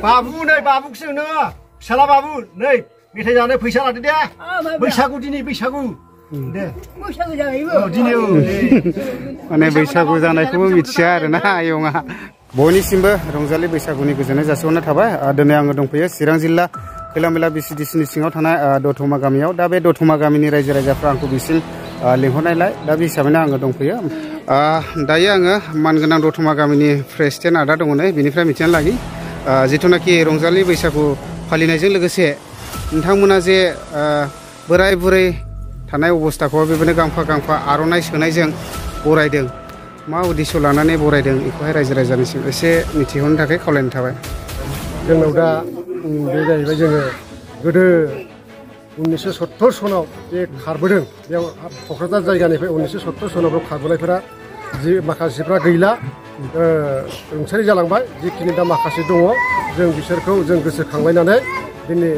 बाबु नै बाबुखौसो नो फिसाला बाबु नै मेथाइ जानो फैसा लादो दे बैसागु दिनै बैसागु दे बैसागु जाहैबो दिनै माने बैसागु जानायखौबो मिथिया आरोना आयंआ बयनिसिमबो रंजालि बैसागुनि गोजोननाय जासिहरनाय थाबाय दिनै आङो दंफैयो चिरां जिल्ला खैलामैला बिसिडिसिनि सिङाव थानाय दतमा गामियाव दा बे दतमा गामिनि रायजो राजाफ्रा आंखौ बिसिम लिंहरनायलाय दा बे हिसाबैनो आङो दंफैयो दायो आङो मानगोनां दतमा गामिनि प्रेसिडेन्ट आदा दङ नै बिनिफ्राय मिथिनानै लागि जिथुनाखि रंजालि बैसागु फालिनायजों लोगोसे नोंथांमोना जे बोराय बुरै थानाय अबस्थाखौ बेबायदिनो गांफा गांफा आर'नाइ सोनायजों बरायदों मा उद्देश्य लानानै बरायदों बेखौहाय रायजो राजानिसिम एसे मिथिहरनो थाखाय खावलायनाय थाबाय जोंनाव दा बे जाहैबाय जोङो गोदो 1970 सनाव जे खारबोदों बेयाव क'क्राझार जायगानिफ्राय 1970 सनाव खारबोनायफोरा जि माखासेफ्रा गैला रुंसारि जालांबाय जिखिनि दा माखासे दङ जों बिसोरखौ जों गोसोखांलायनानै दिनै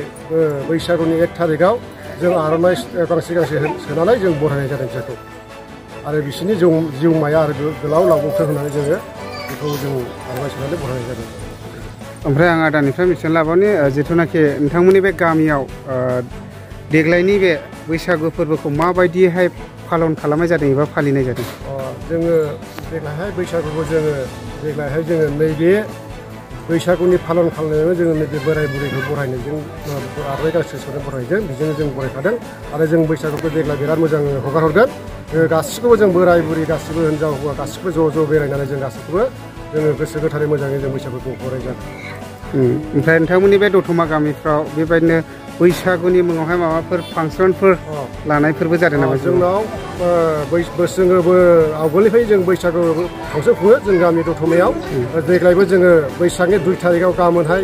बैसागुनि 1 थारिखआव जों आर'नाइ गांसे गांसे सोनानै जों बरायनाय जादों बिसोरखौ आरो बिसोरनि जिउमाया आरो गोलाव लावथों होननानै जोङो बेखौ जों आर'नाइ सोनानै बरायनाय जादों ओमफ्राय आं आदानिफ्राय मिथिना लाबावनि जिथुनाखि नोंथांमोननि बे गामियाव देग्लायनि बे बैसागु फोरबोखौ माबायदिहाय पालन खालामनाय जादों एबा फालिनाय जादों जोङो बैसागुखौ देग्लायहाय जोङो नैबे बैसागुनि पालन खालामनायावनो जोङो नैबे बोराय बुरैखौ बरायनायजों आर'नाइ गांसे सोनानै बरायदों बेजोंनो जों बरायखादों आरो जों बैसागुखौ देग्लाय बिराद मोजां हगार हरगोन गासिखौबो जों बोराय बुरै गासिबो हिनजाव हौवा गासिबो ज' बेरायनानै जों गासिखौबो जोङो गोसो गोथारै मोजाङै जों बैसागुखौ बरायगोन ओमफ्राय नोंथांमोननि बे दतमा गामिफ्राव बेबायदिनो बैसागुनि मुङावहाय माबाफोर फांसनफोर लानायफोरबो जादों नामा जोंनाव जोङो आवगोलनिफ्राय जों बैसागु फांसन खुङो जों गामि दतमायाव देग्लायबो जोङो बैसागनि 2 थारिखआव गाबोनहाय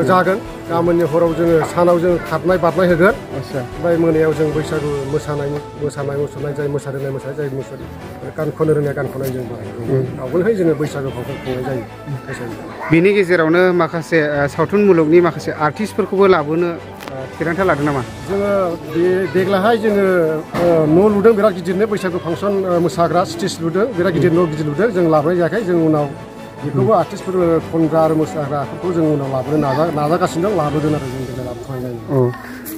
जागोन गाबोननि हराव जोङो सानाव जों खारनाय बारनाय होगोन ओमफ्राय मोनायाव जों बैसागु मोसानाय मुसुरनाय जाय मोसानाय जाय गान खनो रोंनाय गान खननाय जों आवगोलनिफ्राय जोङो बैसागु फांसन खुंनाय जायो बिनि गेजेरावनो माखासे सावथुन मुलुगनि माखासे आर्टिस्टफोरखौबो लाबोनो थिरांथा लादों नामा जोङो देग्लायहाय जोङो न' लुदों बिराद गिदिरनो बैसागु फांसन मोसाग्रा स्टेज लुदों बिराद गिदिर न' गिदिर लुदों जों लाबोनाय जायाखै जों उनाव बेखौबो आर्टिस्टफोर खनग्रा आरो मोसाग्राफोरखौ जों उनाव लाबोनो नाजागासिनो दं लाबोदों आरो जों देग्लाय लाबोथ'नाय जायो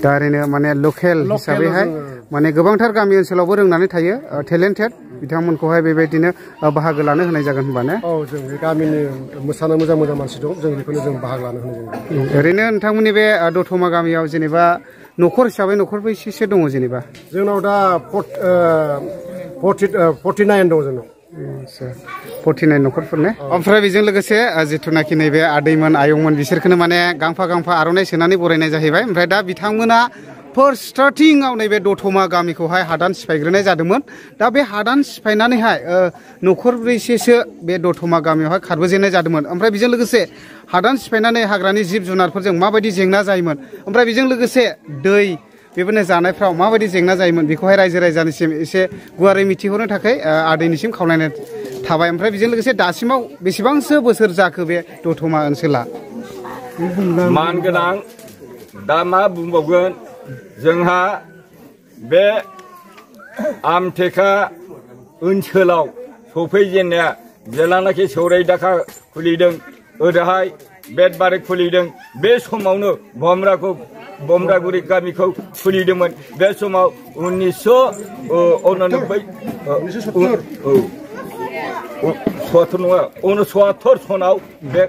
दा ओरैनो माने लकेल हिसाबैहाय माने गोबांथार गामि ओनसोलावबो रोंनानै थायो टेलेन्टेड बिथांमोनखौहाय बेबायदिनो बाहागो लानो होनाय जागोन होनबा ने जों बे गामिनि मोसानो मोजां मानसि दं जों बेखौनो जों बाहागो लानो होनाय जायो ओरैनो नोंथांमोननि बे दतमा गामियाव जेनेबा न'खर हिसाबै न'खर बेसेसो दङ जेनेबा जोंनाव दा 49 दं जोंनाव 49 न'खरफोर ने ओमफ्राय बेजों लोगोसे जिथुनाखि नैबे आदैमोन आयंमोन बिसोरखौनो माने गांफा गांफा आर'नाइ सोनानै बरायनाय जाहैबाय ओमफ्राय दा बिथांमोना फार्स्ट स्टार्टिंआव नैबे दतमा गामिखौहाय हादान सिफायग्रोनाय जादोंमोन दा बे हादान सिफायनानैहाय न'खरब्रैसेसो बे दतमा गामियावहाय खारबोजेननाय जादोंमोन ओमफ्राय बेजों लोगोसे हादान सिफायनानै हाग्रानि जिब जुनारफोरजों माबायदि जेंना जायोमोन ओमफ्राय बेजों लोगोसे दै बेबायदिनो जानायफ्राव माबायदि जेंना जायोमोन बेखौहाय रायजो राजानिसिम एसे गुवारै मिथिहरनो थाखाय आदैनिसिम खावलायनाय थाबाय ओमफ्राय बेजों लोगोसे दासिमाव बेसेबांसो बोसोर जाखो बे दतमा ओनसोला मानगोनां दा मा बुंबावगोन जोंहा बे आमटेका ओनसोलाव सफैजेननाया जेलानाखि सौराय दाखा खुलिदों ओरैहाय बेदबारि खुलिदों बे समावनो बमरागुरि गामिखौ खुलिदोंमोन बे समाव 1969 सनाव बे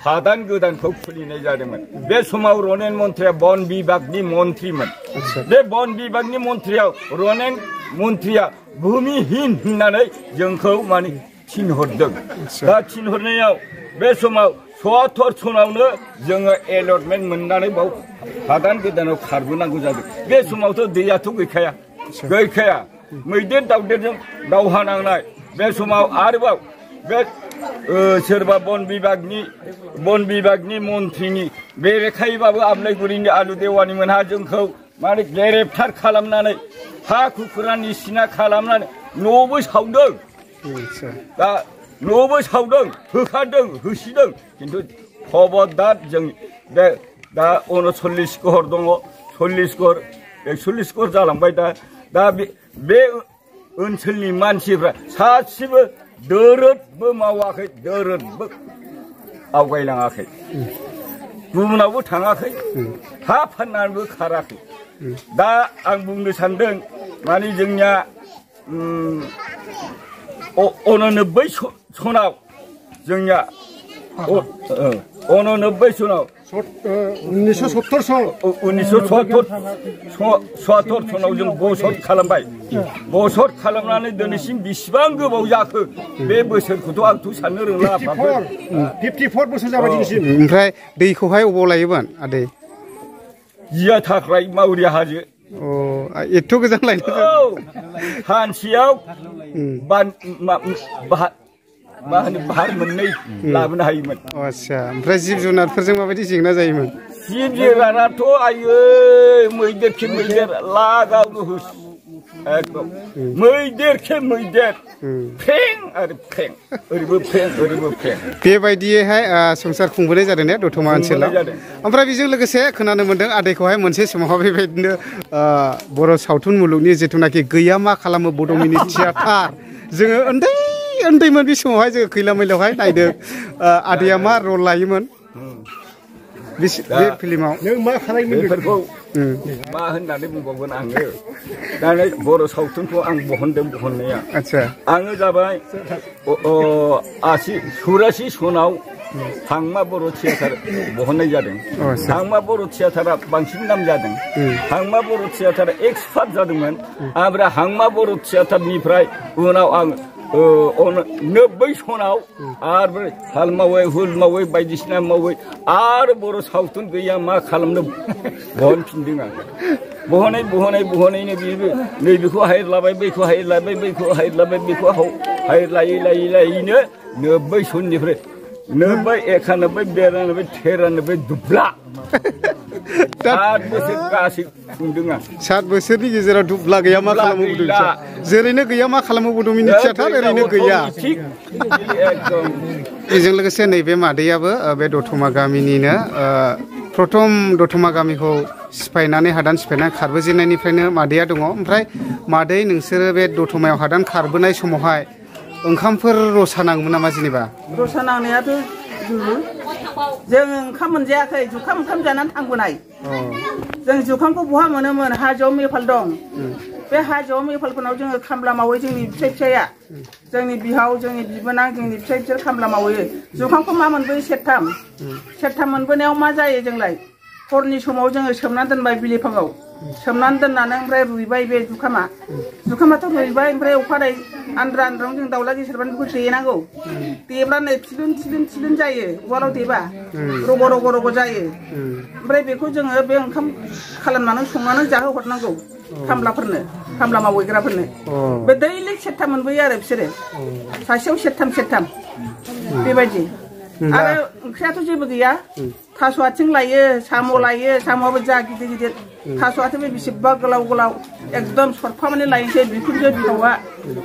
हादान गोदानखौ खुलिनाय जादोंमोन बे समाव रनेन मन्थ्रिया बन बिभागनि मन्थ्रिमोन बे बन बिभागनि मन्थ्रियाव रनेन मन्थ्रिया भूमिहीन होननानै जोंखौ माने थिनहरदों दा थिनहरनायाव बे समाव 74 सनावनो जोङो एलटमेन्ट मोननानै बाव हादान गोदानाव खारबोनांगौ जादों बे समावथ' दैयाथ' गैखाया मैदेर दावदेरजों दावहा नांनाय बे समाव आरोबाव बे सोरबा बन बिभागनि मन्थ्रिनि बेरेखायैबाबो आमलायगुरिनि आलु देवानि मोनहा जोंखौ माने ग्रेप्टार खालामनानै हा खुखुरा निसिना खालामनानै न'बो सावदों दा न'बो सावदों होखारदों होसिदों खिन्थु खबरदार जों बे दा 39 घर दङ 40 घर 41 घर जालांबाय दा बे ओनसोलनि मानसिफ्रा सासेबो दोरोदबो मावाखै दोरोदबो आवगायलाङाखै गुबुनावबो थाङाखै हा फाननानैबो खाराखै दा आं बुंनो सानदों माने जोंनिया 89 सनाव जोंनिया 89 सनाव 1970 सन 1970 सनाव जों बसत खालामबाय बसत खालामनानै दिनैसिम बेसेबां गोबाव जाखो बे बोसोरखौथ' आंथ' साननो रोंला 54 बोसोर जाबाय दिनैसिम ओमफ्राय दैखौहाय अबाव लायोमोन आदै जिया थाख्राय मावरिया हाजो एथ' गोजान लायनो हानसेयाव मा होनो बाहार मोननै लाबोनो हायोमोन आच्छा ओमफ्राय जिब जुनारफोरजों माबायदि जेंना जायोमोन जिब जुनाराथ' आयै मैदेर लागावनो होस एकदम मैदेर फें आरो फें ओरैबो फें बेबायदियैहाय संसार खुंबोनाय जादों ने दतमा ओनसोलाव ओमफ्राय बेजों लोगोसे खोनानो मोन्दों आदैखौहाय मोनसे समावहाय बेबायदिनो बर' सावथुन मुलुगनि जिथुनाखि गैया मा खालामो बड'मिनि थियाटार जोङो उन्दैमोन बे समावहाय जोङो खैला मैलायावहाय नायदों आदैया मा रल लायोमोन बे फिल्माव नों मा खालामोमोन बेफोरखौ मा होननानै बुंबावगोन आङो दा बर' सावथुनखौ आं बहननाया आच्छा आङो जाबाय 84 सनाव हांमा बर' थियाटार बहननाय जादों हांमा बर' थियाटारा बांसिन नाम जादों हांमा बर' थियाटारा एक्सपार्ट जादोंमोन ओमफ्राय हांमा बर' थियाटारनिफ्राय उनाव आं 90 सनाव आरो हाल मावै हुल मावै बायदिसिना मावै आरो बर' सावथुन गैया मा खालामनो बहनफिनदों आं बहनैनो नैबेखौ हायर लाबाय बैखौ हायर लाबाय बैखौ हायर लाबाय बेखौ हायर लायैनो 90 सननिफ्राय 90 91 92 93 दुब्ला 7 बोसोर गासै खुंदों आं 7 बोसोरनि गेजेराव दुब्ला गैया मा खालामो जेरैनो गैया मा खालामो बड'मिनि थियाटार ओरैनो गैया बेजों लोगोसे नैबे मादैयाबो बे दतमा गामिनिनो प्रथम दतमा गामिखौ सिफायनानै हादान सिफायनानै खारबोजेननायनिफ्रायनो मादैया दङ ओमफ्राय मादै नोंसोरो बे दतमायाव हादान खारबोनाय समावहाय ओंखामफोर रसा नाङोमोन नामा जेनेबा रसा नांनायाथ' जों ओंखाम मोनजायाखै जुखाम जानानै थांबोनाय जों जुखामखौ बहा मोनोमोन हाजोआव मेफाल दं बे हाजोआव मेफालफोरनाव जोङो खामला मावो जोंनि फिसाया जोंनि बिहाव जोंनि बिबोनां जोंनि फिसाय बिसोर खामला मावो जुखामखौ मा मोनबोयो सेरथाम मोनबोनायाव मा जायो जोंलाय हरनि समाव जोङो सोमनानै दोनबाय बिलिफाङाव सोमनानै दोननानै ओमफ्राय रुइबाय बे जुखामाथ' रुइबाय ओमफ्राय अखानायै आन्द्राजों जों दाउला गेसेरबानो बेखौ देनांगौ देब्लानो थिलुन जायो उवालाव देबा रग' जायो ओमफ्राय बेखौ जोङो बे ओंखाम खालामनानै संनानै जाहोहरनांगौ खामला मावहैग्राफोरनो बे दैलिक सेरथाम मोनबोयो आरो बिसोरो सासेयाव सेरथाम बेबायदि आरो ओंख्रियाथ' जेबो गैया थास' आथिं लायो साम' लायो साम'आबो जा गिदिर थास' आथिं बेसेबा गोलाव एकदम सरफामानि लायनोसै बिखुनजो बिहावा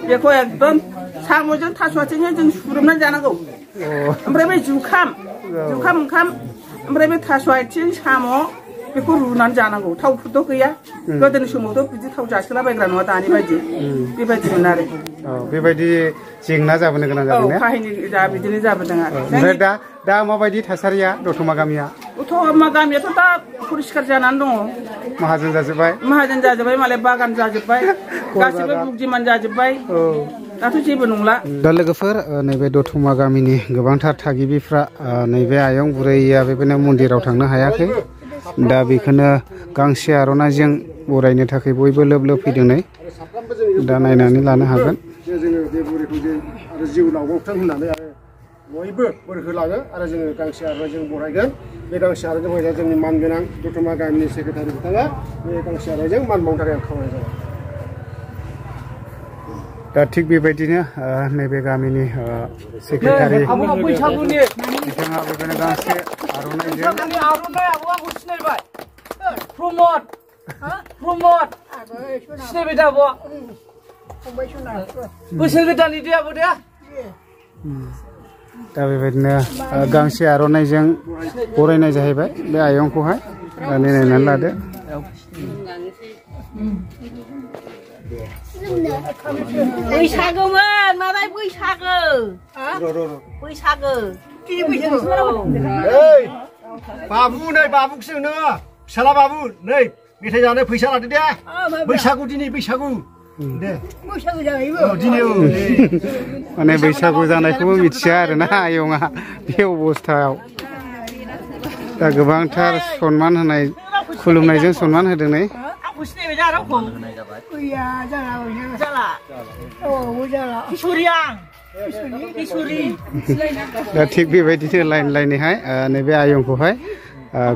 बेखौ एकदम साम'जों थास' आथिंजों जों सुरुबनानै जानांगौ ओमफ्राय बे जुखाम ओंखाम ओमफ्राय बे थास' आथिं साम' बेखौ रुनानै जानांगौ थावफोरथ' गैया गोदोनि समावथ' बिदि थाव जासोलाबायग्रा नङा दानि बायदि बेबायदिमोन आरो बेबायदि जेंना जाबोनो गोनां जादों ना काहिनि बिदिनो जाबोदों आरो ओमफ्राय दा माबायदि थासारिया दतमा गामिया दतमा गामियाथ' दा परिस्कार जानानै दङ माहाजोन जाजोब्बाय मालाय बागान जाजोब्बाय गासिबो बुद्धिमान जाजोब्बाय दाथ' जेबो नंला दा लोगोफोर नैबे दतमा गामिनि गोबांथार थागिबिफ्रा नैबे आयं बुरैया बेबायदिनो मन्दिराव थांनो हायाखै दा बेखौनो गांसे आर'नाइजों बरायनो थाखाय बयबो लोब फैदों नै दा नायनानै लानो हागोन जोङो बे बुरैखौ आरो जिउ लावबावथों होननानै आरो बयबो बोर होलाङो आरो जोङो गांसे आर'नाइजों बरायगोन बे गांसे आर'नाइजों बरायनाया जोंनि मानगोनां दतमा गामिनि सेक्रेटारि बिथाङा बे गांसे आर'नाइजों मान बावनो थाखाय आं खावलायनाय जाबाय दा थिग बेबायदिनो नैबे गामिनि सेक्रेटारि बिथाङा बेबायदिनो गांसे आर'नाइजों प्रमद सिनायबाय दा आब' बोसोर गोदाननि दे आब' दे दा बेबायदिनो गांसे आर'नाइजों बरायनाय जाहैबाय बे आयंखौहाय नायनानै लादो बैसागोमोन माबाय बैसागो बाबु नै बाबुखौसो नो फिसाला बाबु नै मेथाइ जानो फैसा लादो दे बैसागु दिनै बैसागु दे बैसागु जाहैबो दिनै माने बैसागु जानायखौबो मिथिया आरोना आयंआ बे अबस्थायाव दा गोबांथार सनमान होनाय खुलुमनायजों सनमान होदों नै दा थिग बेबायदिनो लाइन लाइनैहाय नैबे आयंखौहाय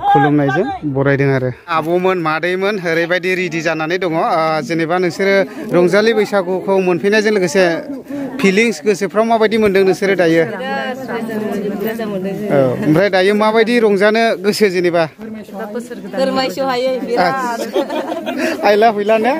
खुलुमनायजों बरायदों आरो आब'मोन मादैमोन ओरैबायदि रेडि जानानै दङ जेनेबा नोंसोरो रंजालि बैसागुखौ मोनफैनायजों लोगोसे फिलिंस गोसोफ्राव माबायदि मोनदों नोंसोरो दायो औ ओमफ्राय दायो माबायदि रंजानो गोसो जेनेबा फोरमायस' हायो बिराद आइला फैला ने